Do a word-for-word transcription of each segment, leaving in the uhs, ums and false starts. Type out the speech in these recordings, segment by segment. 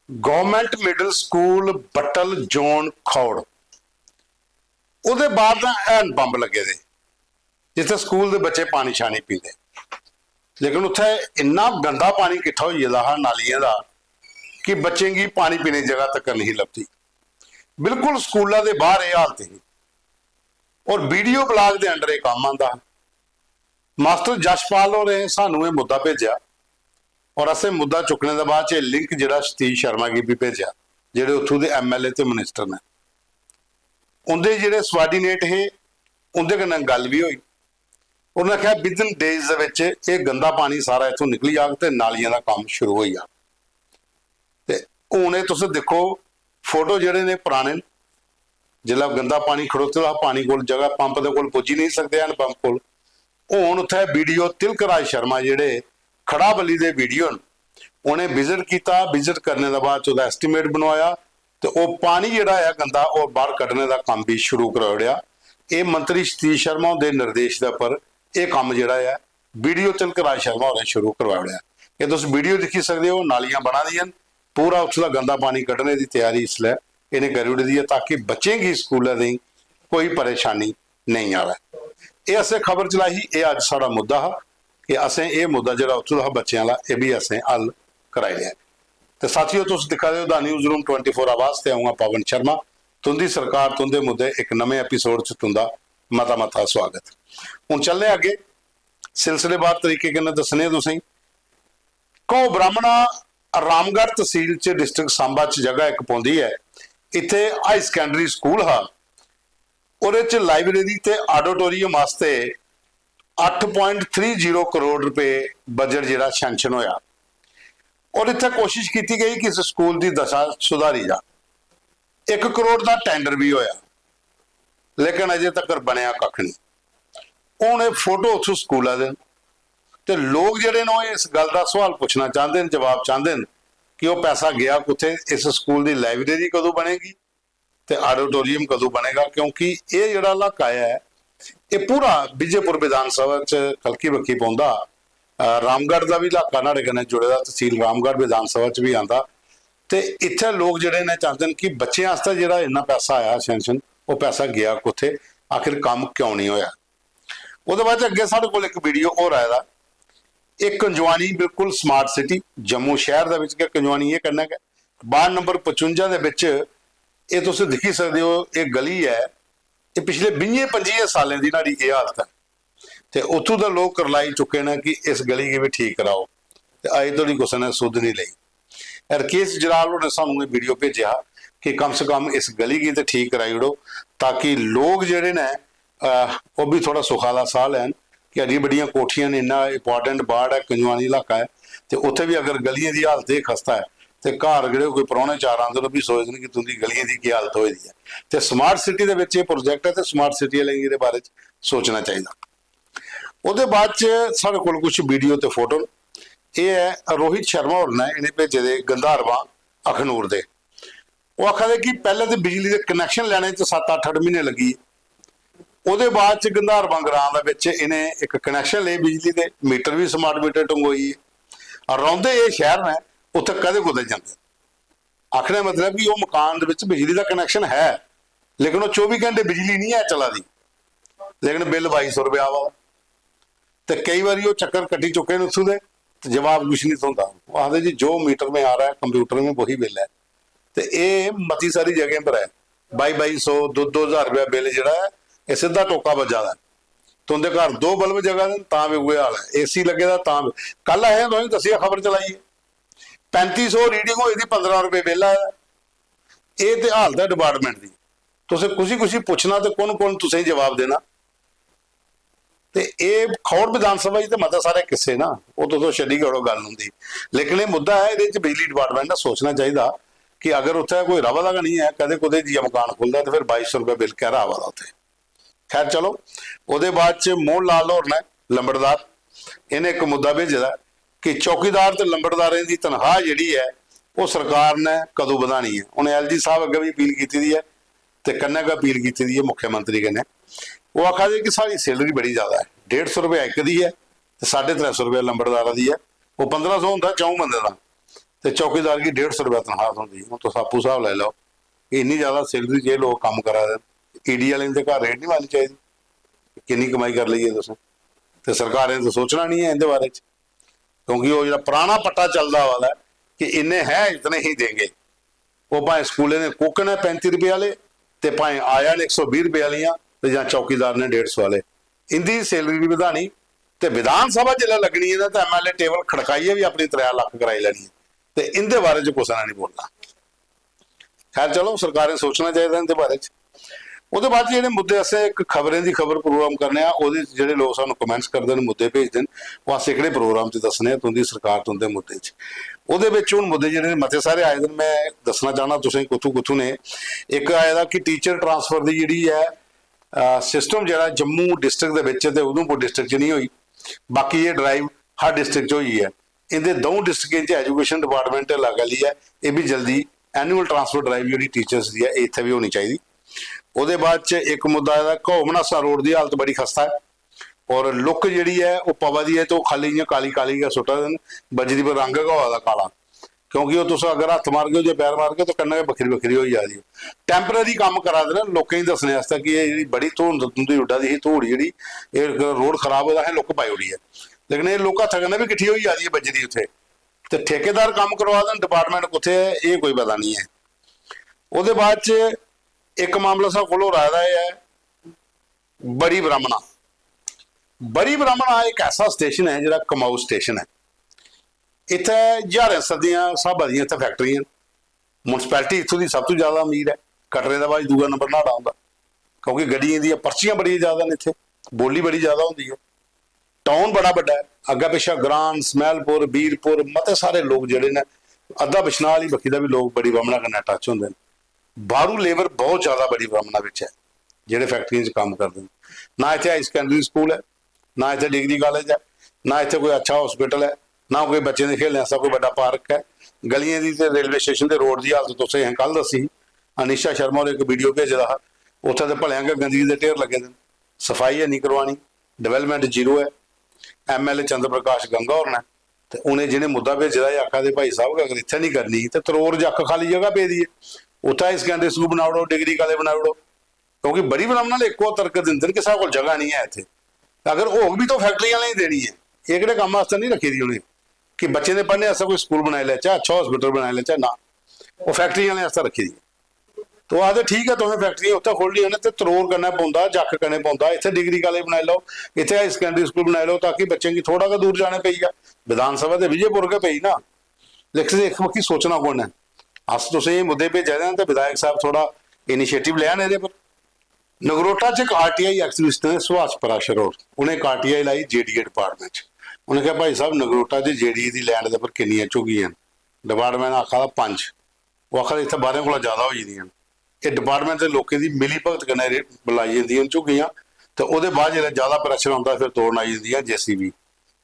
Government middle school बट्टल zone Khour, ओह्दे बाहर ना हैंड पंप लग्गे दे, जित्थै स्कूल दे बच्चे पानी शानी पींदे। लेकिन उत्थै इन्ना गंदा पानी किट्ठा होई गेदा हा नालियें दा कि बच्चें गी पानी पीने दी जगह तक नहीं लभदी। बिल्कुल स्कूला दे बाहर एह् हालत ही। और बीडीओ ब्लाक दे अंडर एह् कम्म आंदा हा। मास्टर जशपाल होरें सानू एह् मुद्दा भेजेआ और असें मुद्दा चुक्कने दे बाद च एह् लिंक जेह्ड़ा सतीश शर्मा गी बी भेजेआ, जेह्ड़े उत्थूं दे एमएलए ते मिनिस्टर न। उं'दे जेह्ड़े सबॉर्डिनेट हे, उं'दे कन्नै गल्ल बी होई। उ'नें आखेआ, "विदिन डेज दे बिच एह् गंदा पानी सारा इत्थूं निकली जाग ते नालियें दा कम्म शुरू होई जाग।" ते हून एह् तुस दिक्खो, फोटो जेह्ड़े ने पराने न, जिसलै गंदा पानी खड़ोते दा हा, पानी कोल जगह, पंप दे कोल पुज्जी नहीं सकदे हैन, पंप कोल। हून उत्थै बीडीओ तिलक राज शर्मा जेह्ड़े खड़ाबली दे बीडीओ न, उ'नें विजिट कीता। विजिट करने दे बाद च ओह्दा एस्टीमेट बनवाया ते ओह् पानी जेह्ड़ा ऐ गंदा, ओह् बाहर कड्ढने दा कम्म बी शुरू कराई ओड़ेआ। एह् मंत्री सतीश शर्मा हुंदे निर्देश दे उप्पर एह् कम्म जेह्ड़ा ऐ, बीडीओ तिलक राज शर्मा होरें शुरू करवाई ओड़ेआ। एह् तुस वीडियो दिक्खी सकदे ओ, नालियां बना दियां न, पूरा उत्थूं दा गंदा पानी कड्ढने दी त्यारी इसलै इ'नें करी ओड़ी दी ऐ, ताकि बच्चें गी स्कूलै दी कोई परेशानी नेईं आवै। एह् असें खबर चलाई ही, एह् अज्ज साढ़ा मुद्दा हा कि असें एह् मुद्दा जेह्ड़ा उत्थूं दा हा बच्चें आह्ला, एह् बी असें हल कराई लेआ। ते साथियो, तुस दिक्खा दे ओ the news room twenty four आवाज ते अ'ऊं आं पवन शर्मा। तुं'दी सरकार, तुं'दे मुद्दे, इक नमें एपिसोड च तुं'दा मता मता सुआगत। हून चलने अग्गें सिलसिलेवार तरीके कन्नै दस्सने आं तुसेंगी। घौ ब्राह्मणा, रामगढ़ तसील च, डिस्ट्रिक्ट सांबा च जगह इक पौंदी ऐ। इत्थै हाई सकैंडरी स्कूल हा, ओह्दे च लाइब्रेरी ते ऑडिटोरियम आस्तै अट्ठ पॉइंट थ्री ज़ीरो करोड़ रपेऽ बजट जेह्ड़ा सैंक्शन होया। और इत्थै कोशिश कीती गई कि इस स्कूल दी दशा सुधारी जा। इक करोड़ दा टेंडर बी होया, लेकिन अजे तकर बनेआ कक्ख नहीं। हून एह् फोटो उत्थूं स्कूला दे न, ते लोक जेह्ड़े न, ओह् इस गल्ल दा सवाल पुच्छना चांह्दे न, जवाब चांह्दे न कि ओह् पैसा गेआ कुत्थै, इस स्कूल दी लाइब्रेरी कदूं बनेगी ते ऑडिटोरियम कदूं बनेगा, क्योंकि एह् जेह्ड़ा इलाका ऐ, एह् पूरा विजयपुर विधान सभा च खलकी बक्खी पौंदा। अ, रामगढ़ दा बी इलाका न्हाड़े कन्नै जुड़े दा, तसील रामगढ़ विधान सभा च बी आंदा। ते इत्थै लोक जेह्ड़े न, चांह्दे न कि बच्चें आस्तै जेह्ड़ा इन्ना पैसा आया सैंक्शन, ओह् पैसा गेआ कुत्थै, आखिर कम्म क्यों निं होया। ओह्दे बाद च अग्गें साढ़े कोल इक वीडियो होर आए दा, एह् कंजवानी बिल्कुल स्मार्ट सिटी, जम्मू शैह्र दे बिच गै कंजवानी, एह् कन्नै गै वार्ड नंबर पचुंजा दे बिच एह् तुस दिक्खी सकदे ओ, एह् गली ऐ, एह् पिछले बीहें पंजियें सालें दी न्हाड़ी एह् हालत ऐ। ते उत्थूं दा लोक करलाई चुके न कि इस गली गी बी ठीक कराओ, ते अजें धोड़ी कुसै ने सुध नहीं लेई। रकेश जराल होरें सानू एह् वीडियो भेजेआ कि कम से कम इस गली गी ते ठीक कराई ओड़ो, ताकि लोक जेह्ड़े न, अह, ओह् बी थोह्ड़ा सुख आह्ला साह् लैन कि एड्डियां बड्डियां कोठियां न, इन्ना इंपॉर्टेंट वार्ड ऐ, कंजवानी इलाका ऐ, ते उत्थै बी अगर गलियें दी हालत एह् खस्ता ऐ, ते घर जेह्ड़े कोई परौह्ने चार आंदे न, ओह् बी सोचदे न कि तुं'दी गलियें दी केह् हालत होई दी ऐ। ते स्मार्ट सिटी दे बिच एह् प्रोजेक्ट ऐ, ते स्मार्ट सिटी आह्लें गी एह्दे बारे च सोचना चाहिदा। ओह्दे बाद च साढ़े कोल कुछ वीडियो ते फोटो न। एह् ऐ रोहित शर्मा होर ने इ'नें भेजे दे गंधारवां अखनूर दे। ओह् आखा दे कि पैह्लें ते बिजली दे कनैक्शन लैने च सत्त अट्ठ अट्ठ म्हीने लग्गी गे। ओह्दे बाद च गंधारवां ग्रां दे बिच इ'नें इक कनैक्शन ले बिजली दे, मीटर बी स्मार्ट मीटर टंगोई गे। रौंह्दे एह् शैह्र न, उत्थै कदें कुतै जंदे। आखने दा मतलब कि ओह् मकान दे बिच बिजली दा कनैक्शन है, लेकिन ओह् चौबी घैंटे बिजली निं ऐ चला दी, लेकिन बिल बाई सौ रपेआ आवा दा। ते केई बारी ओह् चक्कर कट्टी चुके न उत्थूं दे, ते जवाब कुछ नहीं थ्होंदा। ओह् आखदे जी, "जो मीटर में आ रहा है, कंप्यूटर में वही बिल है।" ते एह् मती सारी जगहें पर ऐ, बाई बाई सौ, दो दो ज्हार रपेआ बिल जेह्ड़ा ऐ, एह् सिद्धा टोका बज्जा दा ऐ। तुं'दे घर दो बल्ब जगा दे न, तां बी उ'ऐ हाल ऐ, एसी लग्गे दा तां बी। कल असें तुसेंगी दस्सियै खबर चलाई ऐ, पैंती सौ रीडिंग होई दी, पंदरां रपेऽ बिल आए दा। एह् ते हालत ऐ डिपार्टमेंट दी। तुसें कुसी कुसी पुच्छना ते कु'न कु'न तुसेंगी जवाब देना? ते एह् खौड़ विधानसभा च ते मते सारे किस्से ना, ओह् तुस छड्डी गै ओड़ो गल्ल उं'दी। लेकिन एह् मुद्दा ऐ, एह्दे च बिजली डिपार्टमेंट ने सोचना चाहिदा कि अगर उत्थै कोई र'वा दा गै निं ऐ, कदें कुतै जाइयै मकान खु'लदा, ते फिर बाई सौ रपेआ बिल कैह्रा आवा दा उत्थै? खैर चलो, ओह्दे बाद च मोहन लाल होर ने, लंबड़दार, इ'नें इक मुद्दा भेजे दा कि चौकीदार ते लंबड़दारें दी तनखाह् जेह्ड़ी ऐ, ओह् सरकार ने कदूं बधानी ऐ। उ'नें एलजी साहब अग्गें बी अपील कीती दी ऐ ते कन्नै गै अपील कीती दी ऐ मुख्यमंत्री कन्नै। ओह् आखा दे कि साढ़ी सैलरी बड़ी ज्यादा ऐ, डेढ़ सौ रपेआ इक दी ऐ ते साढ़े त्रै सौ रपेआ लंबड़दारा दी ऐ। ओह् पंदरां सौ होंदा च'ऊं बंदें दा, ते चौकीदार गी डेढ़ सौ रपेआ तनखाह थ्होंदी ही। हून तुस आपूं स्हाब लाई लैओ कि इन्नी ज्यादा सैलरी च एह् लोक कम्म करा दे न, ईडी आह्लें दे घर रेड निं मारनी चाहिदी? किन्नी कमाई करी लेई ऐ तुसें? ते सरकारें ते सोचना निं ऐ इं'दे बारे च, क्योंकि ओह् जेह्ड़ा पराना पट्टा चलदा आवा दा ऐ कि इन्ने हैं, इतने ही देंगे। ओह् भाएं स्कूलें दे कुक न पैंती रपेऽ आह्ले, ते भाएं आया न इक सौ बीह् रपेऽ आह्लियां, ते जां चौकीदार ने डेढ़ सौ आह्ले। इं'दी सैलरी बी बधानी, ते विधान सभा जिसलै लग्गनी ऐ, ते एमएलए टेबल खड़काइयै बी अपनी त्रै लक्ख कराई लैनी ऐ। ते इं'दे बारे च कुसै ने निं बोलना। खैर, चलो, सरकारें सोचना चाहिदा इं'दे बारे च। ओह्दे बाद च जेह्ड़े मुद्दे, असें इक खबरें दी खबर प्रोग्राम करने आं, ओह्दे च जेह्ड़े लोक सानूं कमेंट्स करदे न, मुद्दे भेजदे न, ओह् अस एह्कड़े प्रोग्राम च दस्सने आं, तुं'दी सरकार, तुं'दे मुद्दे च। ओह्दे बिच हून मुद्दे जेह्ड़े न, मते सारे आए दे न, में दस्सना चाह्न्नां तुसें गी कुत्थूं कुत्थूं ने। इक आए दा कि टीचर ट्रांसफर दी जेह्ड़ी ऐ, सिस्टम जेह्ड़ा जम्मू डिस्ट्रिक्ट दे बिच ते उधमपुर डिस्ट्रिक्ट च निं होई, बाकी एह् ड्राइव हर डिस्ट्रिक्ट च होई ऐ। इं'दे द'ऊं डिस्ट्रिक्टें च एजुकेशन डिपार्टमेंट लागै आह्ली ऐ, एह् बी जल्दी एनुअल ट्रांसफर ड्राइव जेह्ड़ी टीचर्स दी ऐ, एह् इत्थै बी होनी चाहिदी। ओह्दे बाद च इक मुद्दा आए दा, घौ मनासा रोड दी हालत बड़ी खस्ता ऐ, और लुक्क जेह्ड़ी ऐ, ओह् पवा दी ऐ, ते ओह् खाल्ली इ'यां काली काली गै सुट्टा दे न, बजरी पर रंग गै होआ दा काला, क्योंकि ओह् तुस अगर हत्थ मारगे जां पैर मारगे, ते कन्नै गै बक्खरी बक्खरी होई जा दी। टैम्परेरी कम्म करा दे न, लोकें गी दस्सने आस्तै कि एह् जेह्ड़ी बड़ी धुंध धुंधी उड्डा दी ही, धूड़ जेह्ड़ी, एह् रोड खराब होए दा, असें लुक्क पाई ओड़ी ऐ, लेकिन एह् लुक्क हत्थै कन्नै बी किट्ठी होई जा दी ऐ बजरी उत्थै। ते ठेकेदार कम्म करवा दे न, डिपार्टमेंट कुत्थै ऐ, एह् कोई पता निं ऐ। ओह्दे बाद च इक मामला साढ़े कोल होर आए दा ऐ, बड़ी ब्राह्मणा। बड़ी ब्राह्मणा इक ऐसा स्टेशन ऐ जेह्ड़ा कमाऊ स्टेशन ऐ। इत्थै ज्हारें सदियां स्हाबा दियां इत्थै फैक्टरियां न। म्युनिसपैलिटी इत्थूं दी सब तों ज्यादा अमीर ऐ, कटरे दे बाद दूआ नंबर न्हाड़ा औंदा, क्योंकि गड्डियें दियां पर्चियां बड़ियां ज्यादा न इत्थै, बोली बड़ी ज्यादा होंदी ऐ। टाउन बड़ा बड्डा ऐ, अग्गै पिच्छै ग्रांऽ, स्मैलपुर, बीरपुर, मते सारे लोक जेह्ड़े न, अद्धा बिश्नाह आह्ली बक्खी दा बी लोक बड़ी ब्राह्मणा कन्नै टच होंदे न। बाह्रू लेबर बहुत ज्यादा बड़ी ब्राह्मणा बिच ऐ, जेह्ड़े फैक्टरियें च कम्म करदे न। ना इत्थै हाई सकैंडरी स्कूल ऐ, ना इत्थै डिग्री कालेज ऐ, ना इत्थै कोई अच्छा हॉस्पिटल ऐ, ना कोई बच्चें दे खेलने आस्तै कोई बड्डा पार्क ऐ। गलियें दी ते रेलवे स्टेशन दे रोड दी हालत तुसें असें कल दस्सी ही। अनिशा शर्मा होरें इक वीडियो भेजे दा हा, उत्थै ते भलेआं गै गंदगी दे ढेर लग्गे दे न, सफाई है निं करवानी, डेवलपमेंट जीरो ऐ। एमएलए चंद्र प्रकाश गंगा होर न, ते उ'नें जि'नें मुद्दा भेजे दा, एह् आखा दे, "भाई साहब, अगर इत्थै निं करनी ते तरोर च अक्ख खाल्ली जगह पेदी ऐ, उत्थै हाई सकैंडरी स्कूल बनाई ओड़ो, डिग्री कालेज बनाई ओड़ो।" क्योंकि बड़ी ब्राह्मण आह्ले इक्को तर्क दिंदे न कि साढ़े कोल जगह निं ऐ इत्थै। अगर होग बी, तो फैक्टरी आह्लें गी देनी ऐ। एह्कड़े कम्म आस्तै निं रक्खी दी उ'नें कि बच्चें दे पढ़ने आस्तै कोई स्कूल बनाई लैचै, अच्छा हॉस्पिटल बनाई लैचै, ना, ओह् फैक्टरी आह्लें आस्तै रक्खी दी। तो आखदे, "ठीक ऐ, तुसें फैक्टरी उत्थै खोह्लनी होऐ ना, ते तरोर कन्नै पौंदा, जक्ख कन्नै पौंदा, इत्थै डिग्री कालेज बनाई लैओ, इत्थै हाई सकैंडरी स्कूल बनाई लैओ, ताकि बच्चें गी थोह्ड़ा गै दूर जाने पेई जा।" विधान सभा ते विजयपुर गै पेई ना। लेकिन इक बक्खी सोचना कु'न ऐ? अस तुसें एह् मुद्दे भेजा दे आं ते विधायक साहब थोह्ड़ा इनिशिएटिव लैन एह्दे पर। नगरोटा च इक आरटीआई एक्टिविस्ट ने, सुभाष पराशर होर, उ'नें इक आरटीआई लाई जेडीए डिपार्टमेंट च। उ'नें आखेआ, "भाई साहब, नगरोटा च जेडीए दी लैंड दे पर किन्नियां झुग्गियां न?" डिपार्टमेंट ने आखा दा, "पंज।" ओह् आखा दे, "इत्थै बाह्रें कोला ज्यादा होई गेदियां न।" एह् डिपार्टमेंट दे लोकें दी मिली भगत कन्नै रे-, लाई जंदियां न झुग्गियां, ते ओह्दे बाद जिसलै ज्यादा प्रैशर औंदा, फिर तोड़न आई जंदियां जेसीबी।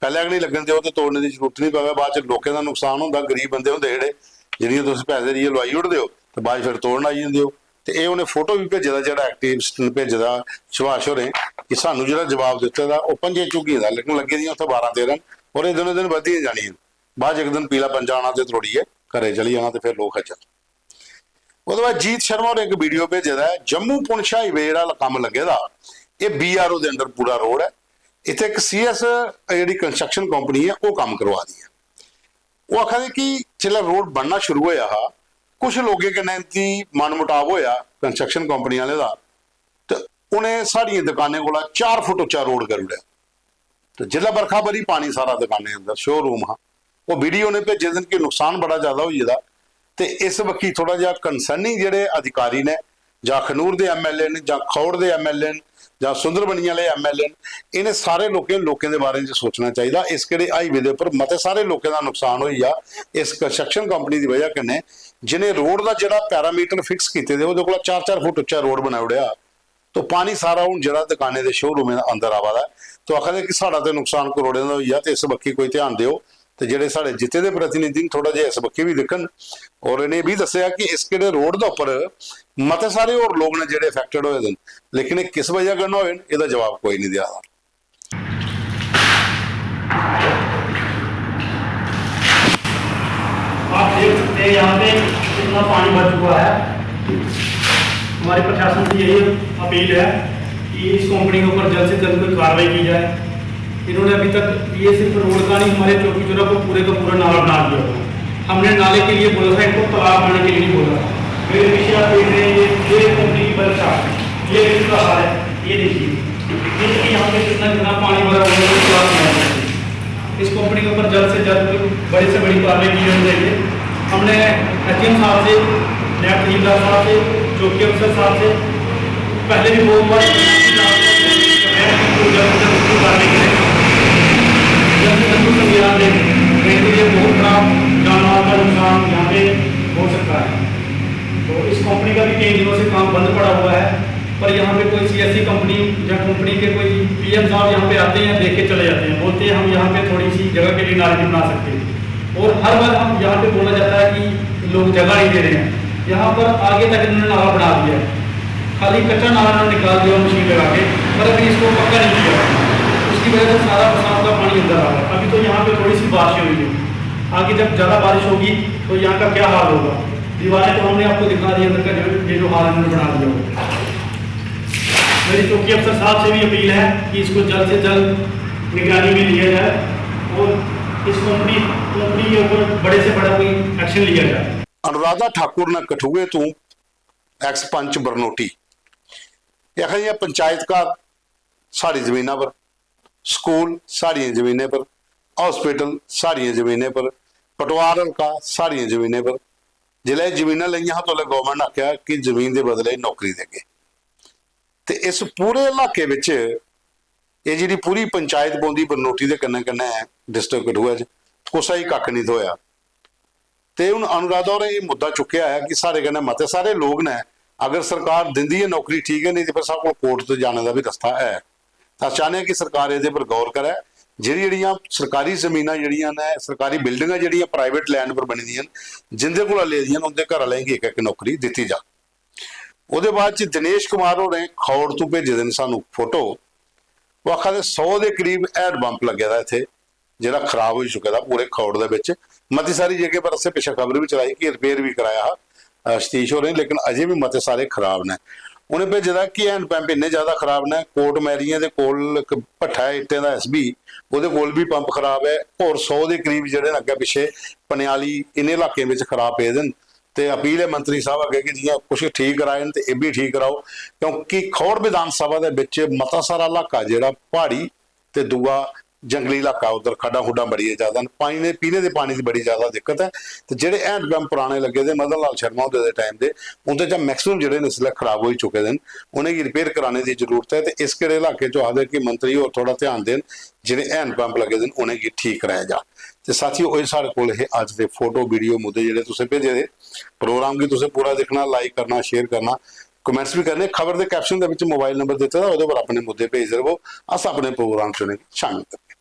पैह्लें गै निं लग्गन देओ ते तोड़ने दी जरूरत निं पवै। बाद च लोकें दा नुकसान होंदा, गरीब बंदे होंदे जेह्ड़े, जि'नेंगी तुस पैसे देइयै लोआई ओड़दे ओ ते बाद च फिर तोड़न आई जंदे ओ। ते एह् उ'नें फोटो बी भेजे दा, जेह्ड़ा एक्टिविस्ट ने भेजे दा सुभाष होरें, कि सानूं जेह्ड़ा जवाब दित्ते दा, ओह् पंजे झुग्गियें दा, लेकिन लग्गी दियां उत्थै बारां तेरां न, होर एह् दिनों दिन बधदियां जानियां न। बाद च इक दिन पीला पंजा आना ते त्रोड़ियै घरै चली जाना, ते फिर लोक खज्जल। ओह्दे बाद जीत शर्मा होरें इक वीडियो भेजे दा ऐ, जम्मू पुंछ हाईवे जेह्ड़ा कम्म लग्गे दा, एह् बीआरओ दे अंडर पूरा रोड ऐ। इत्थै इक सीएस जेह्ड़ी कंस्ट्रक्शन कंपनी ऐ, ओह् कम्म करवा दी ऐ। ओह् आखा दे कि जिसलै रोड बनना शुरू होया हा, कुछ लोकें कन्नै इं'दी मनमुटाव होया कंस्ट्रक्शन कंपनी आह्लें दा, ते उ'नें साढ़ियें दकानें कोला चार फुट उच्चा रोड करी ओड़ेआ। ते जिसलै बरखा बरी, पानी सारा दकानें अंदर, शोरूम हा। ओह् वीडियो उ'नें भेजे दे न कि नुकसान बड़ा ज्यादा होई गेदा। ते इस बक्खी थोह्ड़ा जेहा कंसर्निंग जेह्ड़े अधिकारी न, जां अखनूर दे एमएलए न, जां खौड़ दे एमएलए न, जां सुंदरबनी आह्ले एमएलए न, इ'नें सारे लोकें, लोकें दे बारे च सोचना चाहिदा। इस केह्ड़े हाईवे दे उप्पर मते सारे लोकें दा नुकसान होई गेआ इस कंस्ट्रक्शन कंपनी दी बजह कन्नै, जि'नें रोड दा जेह्ड़ा पैरामीटर फिक्स कीते दे, ओह्दे कोला चार चार फुट उच्चा रोड बनाई ओड़ेआ। तो पानी सारा हून जेह्ड़ा दकानें दे शोरूमें दे अंदर आवा दा ऐ, तो आखा दे कि साढ़ा ते नुकसान करोड़ें दा होई गेआ, ते इस बक्खी कोई ध्यान देओ, ते जेह्ड़े साढ़े जित्ते दे प्रतिनिधि न, थोह्ड़ा जेहा इस बक्खी बी दिक्खन। और इ'नें एह् बी दस्सेआ कि इस केह्ड़े रोड दे उप्पर मते सारे होर लोक न जेह्ड़े अफेक्टेड होए दे न, लेकिन एह् किस बजह कन्नै होए न, एह्दा जवाब कोई निं देआ दा। यहाँ पे इतना पानी भर चुका है। हमारी प्रशासन से यही अपील है कि इस कंपनी के ऊपर जल्द से जल्द कोई कार्रवाई की जाए। इन्होंने अभी तक, ये सिर्फ रोड का नहीं, हमारे चौकी चौरा को पूरे का पूरा नाला बना दिया हुआ है। हमने नाले के लिए बोला था, इनको तालाब बनाने के लिए नहीं बोला। मेरे पीछे आप देख रहे हैं, ये ये कंपनी की बर्फ है, ये इसका हाल है, ये देखिए, ये देखिए यहाँ पे कितना कितना पानी भरा हुआ है, इसको आप समझ सकते हैं। इस कंपनी के ऊपर जल्द से जल्द बड़ी से बड़ी कार्रवाई की जानी चाहिए। हमने एसडीएम साहब से, नायब तहसीलदार साहब से, चौकी अफसर साहब से पहले भी बहुत बार जल्द से जल्द उसकी कार्रवाई करें। जल्द से जल्द उसको गिरा दें, नहीं तो ये बहुत बड़ा जान माल का नुकसान यहाँ पे हो सकता है। तो इस कंपनी का भी कई दिनों से काम बंद पड़ा हुआ है, पर यहाँ पे कोई सीएससी कंपनी या कंपनी के कोई पीएम साहब यहाँ पे आते हैं, देख के चले जाते हैं, बोलते हैं हम यहाँ पे थोड़ी सी जगह के लिए नाली बना सकते हैं। और हर बार हम यहाँ पे बोला जाता है कि लोग जगह नहीं दे रहे हैं। यहाँ पर आगे तक इन्होंने नाला बना दिया है, खाली कच्चा नाला इन्होंने निकाल दिया मशीन लगा के, पर अभी इसको पक्का नहीं किया। उसकी वजह से सारा बरसात का पानी अंदर आ रहा है। अभी तो यहाँ पे थोड़ी सी बारिश हुई है, आगे जब ज़्यादा बारिश होगी तो यहाँ का क्या हाल होगा? दीवारें तो हमने आपको दिखा दी अंदर का, जो ये जो हाल इन्होंने बना दिया हो। मेरी चौकी अफसर साहब से भी अपील है कि इसको जल्द से जल्द निगरानी में लिया जाए और इस कंपनी कंपनी के ऊपर बड़े से बड़ा कोई एक्शन लिया जाए। अनुराधा ठाकुर ने कठुए तू एक्स पंच बरनोटी, ये आखा जियां पंचायत घर साढ़ी जमीना पर, स्कूल साढ़ियें जमीनें पर, हॉस्पिटल साढ़ियें जमीनें पर, पटवार हल्का साढ़ियें जमीनें पर। जिसलै एह् जमीनां लेइयां हा, तौले गौरमेंट ने आखेआ कि जमीन दे बदले नौकरी देगे। ते इस पूरे इलाके बिच एह् जेह्ड़ी पूरी पंचायत पौंदी बरनोटी दे कन्नै कन्नै डिस्ट्रिक्ट कठुआ च, कुसै गी कक्ख निं थ्होएआ। ते हून अनुराधा होरें एह् मुद्दा चुक्केआ ऐ कि साढ़े कन्नै मते सारे लोक न, अगर सरकार दिंदी ऐ नौकरी ठीक ऐ, नेईं ते फिर साढ़े कोल कोर्ट ते जाने दा बी रस्ता ऐ। ते अस चाह्न्ने आं कि सरकार एह्दे पर गौर करै। जेह्ड़ी जेह्ड़ियां सरकारी जमीनां जेह्ड़ियां न, सरकारी बिल्डिंगां जेह्ड़ियां प्राइवेट लैंड पर बनी दियां न, जिंदे कोला लेदियां न, उंदे घर आह्लें गी इक इक नौकरी दित्ती जा। ओह्दे बाद च दिनेश कुमार होरें खौड़ तू भेजे दे न सानू फोटो। ओह् आखा दे सौ दे करीब हैंड पंप लग्गे दा इत्थै, जेह्ड़ा खराब होई चुके दा पूरे खौड़ दे बिच। मती सारी जगह पर असें पिच्छे खबर बी चलाई कि रिपेयर बी कराया हा, अ, सतीश होरें, लेकिन अजें बी मते सारे खराब न। उ'नें भेजे दा कि हैंड पंप इन्ने ज्यादा खराब न, कोर्ट मैरियें दे कोल इक भट्ठा ऐ इट्टें दा एसबी, ओह्दे कोल बी पंप खराब ऐ। होर सौ दे करीब जेह्ड़े न अग्गें पिच्छे पनियाली इ'नें इलाकें बिच खराब पेदे न। ते अपील ऐ मंत्री साहब अग्गें कि जि'यां कुछ ठीक कराए न ते एह् बी ठीक कराओ, क्योंकि खौड़ विधान सभा दे बिच मता सारा इलाका जेह्ड़ा प्हाड़ी ते दूआ जंगली इलाका, उद्धर खड्डां खुड्डां बड़ियां ज्यादा न, पानी दे, पीने दे पानी दी बड़ी ज्यादा दिक्कत ऐ। ते जेह्ड़े हैंड पंप पराने लग्गे दे मदन लाल शर्मा हुंदे दे टाइम दे, उं'दे चा मैक्सिमम जेह्ड़े न इसलै खराब होई चुके दे न, उ'नेंगी रिपेयर कराने दी जरूरत ऐ। ते इस केह्ड़े इलाके च आखदे कि मंत्री होर थोह्ड़ा ध्यान देन, जेह्ड़े हैंड पंप लग्गे दे न उ'नेंगी ठीक कराया जा। ते साथियो, एह् साढ़े कोल हे अज्ज दे फोटो, वीडियो, मुद्दे जेह्ड़े तुसें भेजे दे। प्रोग्राम गी तुसें पूरा दिक्खना, लाइक करना, शेयर करना, कमेंट्स बी करने। खबर दे कैप्शन दे बिच मोबाइल नंबर दित्ते दा, ओह्दे पर अपने मुद्दे भेजदे रवो, अस अपने प्रोग्राम च उ'नेंगी शामिल करगे।